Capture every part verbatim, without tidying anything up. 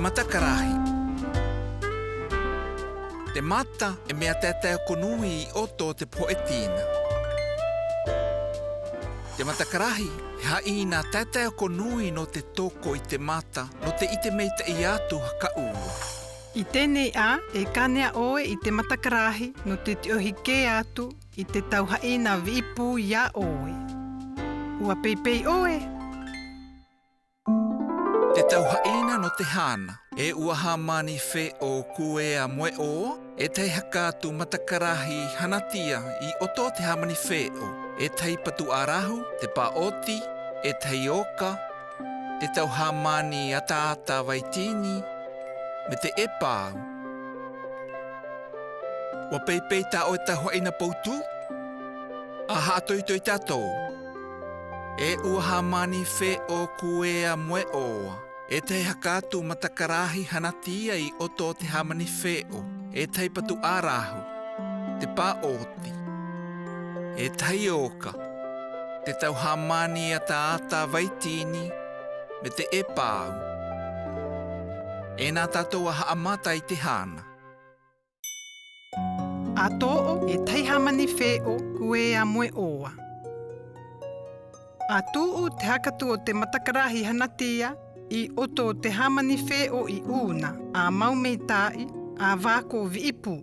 Matakarahi. Te mata e meʻa taetae oko nui i ʻoto o te poho ʻe tina. Te matakarahi e haʻina taetae oko nui nō te toko i te mata, nō te ʻite meitaʻi atu haka ua. I tēnei ʻā, e kane ʻoe i te matakarahi nō te tiʻohi kē atu i te tau haʻina viʻi pū ia ʻoe. Ua peipei ʻoe? Te tau haʻina nō te hana. E ua hāmani feʻo kuea mo e ʻoa, e tahi haka atu matakarahi hana tia i ʻoto o te hāmani feʻo, e tahi patu ʻarahu, te paʻoti, e tahi oka, te tau hāmani ataata vaitini, mo te ʻepau. Ua peipei tā ʻoe tau haʻina pou tū? A haʻatoitoi tātou. E ua hāmani feʻo kuea mo e ʻoa, e tahi haka atu matakarahi hana tia i ʻoto o te hāmani feʻo, e tahi patu ʻarahu, te paʻoti, e tahi oka, te tau hāmani ataata vaitini, mo te ʻepau. E nā tātou a haʻamata i te hana. A toʻo e tahi hāmani feʻo kuea mo e ʻoa. A tuʻu te haka atu o te matakarahi hana tia i ʻoto o te hāmani feʻo i ʻūna, a mau meitaʻi, a vako viʻi pū.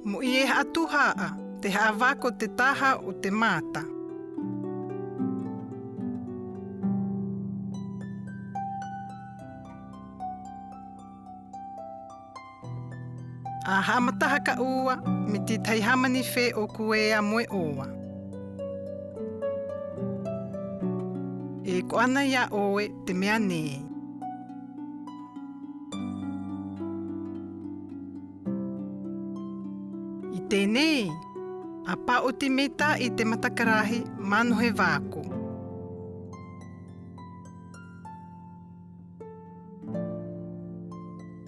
Mo e haʻatuhaʻa te haʻavako te taha o te mata. A haʻamata haka ua mo te tahi hāmani feʻo kuea mo e ʻoa. E ko ʻana ia ʻoe te meʻa nei. I tēnei, a paʻoti meitaʻi te matakarahi mano he vako.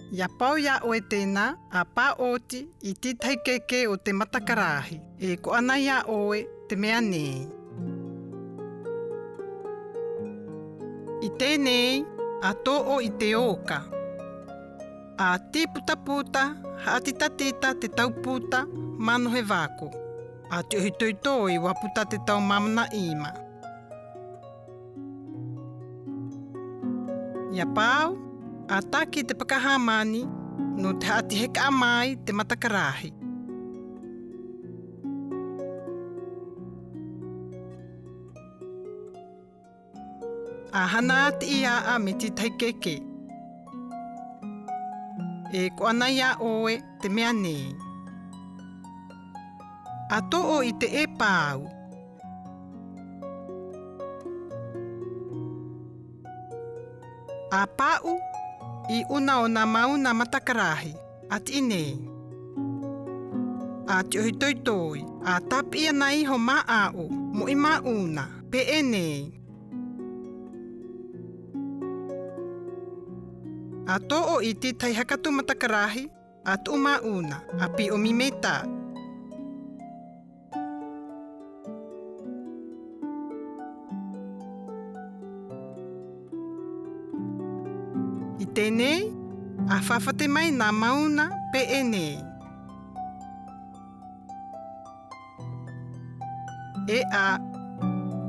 Ia pau ia ʻoe tēnā, a paʻoti i te tahi keke o te matakarahi, e ko ʻana ia ʻoe te meʻa nei. I tēnei, a toʻo i te oka. A ti putaputa, haʻatitatita te tau puta mano he vako. A tiʻohi toitoi ua puta te tau māmana ʻima. Ia pau, a taki te pakahāmani nō te haʻatihekaʻa mai te matakarahi. A hana ati ia ʻa mo te tahi keke. E ko ʻana ia ʻoe te meʻa nei. A toʻo i te ʻepau. A paʻu i ʻuna o nā māʻuna matakarahi, ati nei. A tiʻohi toitoi, a tapiʻi ʻana iho māʻaʻu, moʻi māʻuna, peʻe nei. A toʻo i te tahi haka atu matakarahi, a tuʻu māʻuna, a piʻomi mita. I tēnei, a fafate mai nā māʻuna peʻe nei. E ʻa,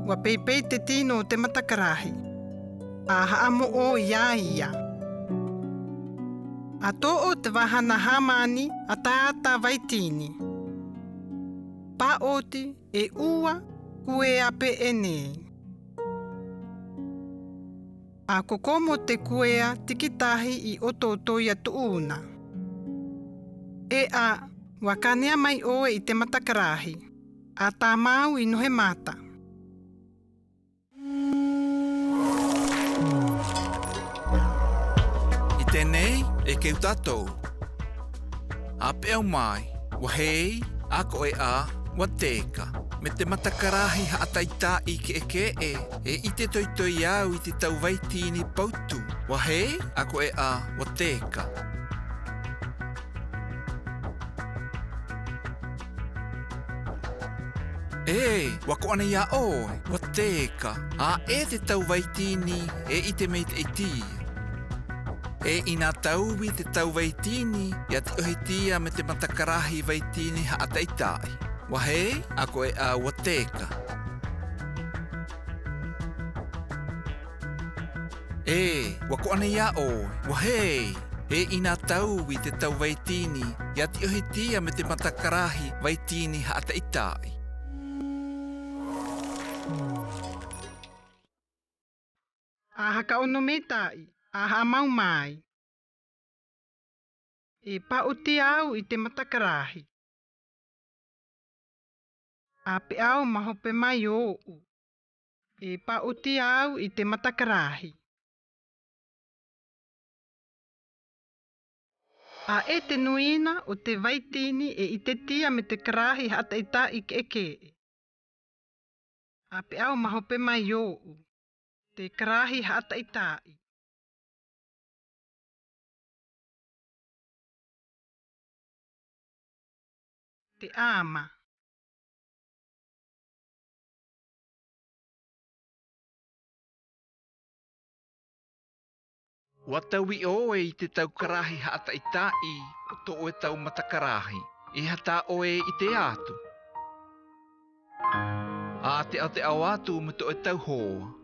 ua peipei te tino o te matakarahi. A haʻamoʻo ia ia. A toʻo te vahana hāmani ataata vaitini. Paʻoti e ua kuea peʻe nei. A kokomo te kuea tikitahi i ʻoto o tō ia tuʻuna. E ʻa, ua kanea mai ʻoe i te matakarahi. A tāmau i nohe mata. I tēnei, e keu tātou. A peʻe mai, ua hei, a ko e ʻa, ua teka. me te matakarahi ha'ata'i-ta'i ke'eke'e, e 'ite toitoi au i te tau vaiti ni pautu. Vahē, ako e a, vateka. E, wa ko anaia ō, vateka. A e te tau vaiti ni e 'ite mai te 'ai ti'a. E 'inatauvi te tau vaiti ni i a ti'ohi ti'a me te matakarahi vaiti ni ha'ata'i-ta'i. Vahē, ako e a, vateka. E, wa ko anaia ō, vahē. E 'inatauvi te tau vaiti ni i a ti'ohi ti'a me te matakarahi vaiti ni ha'ata'i-ta'i. A haka ono metai, a ha'amau mai. E pa'u ti'a au i te matakarahi. A pe au mahope mai o'u. E pa'u ti'a au i te matakarahi. A e te nuina o te vaiti ni e 'ite ti'a me te karahi ha'ata'i-ta'i ke'eke'e. A pe au mahope mai o'u. Te karahi ha'ata'i-ta'i. Te ama. Wa tau wi'o e i te tau karahi ha'ata'i-ta'i, o to'o e tau matakarahi, e hata oe i te atu. A te ao te ao atu mo to'o e tau hoa.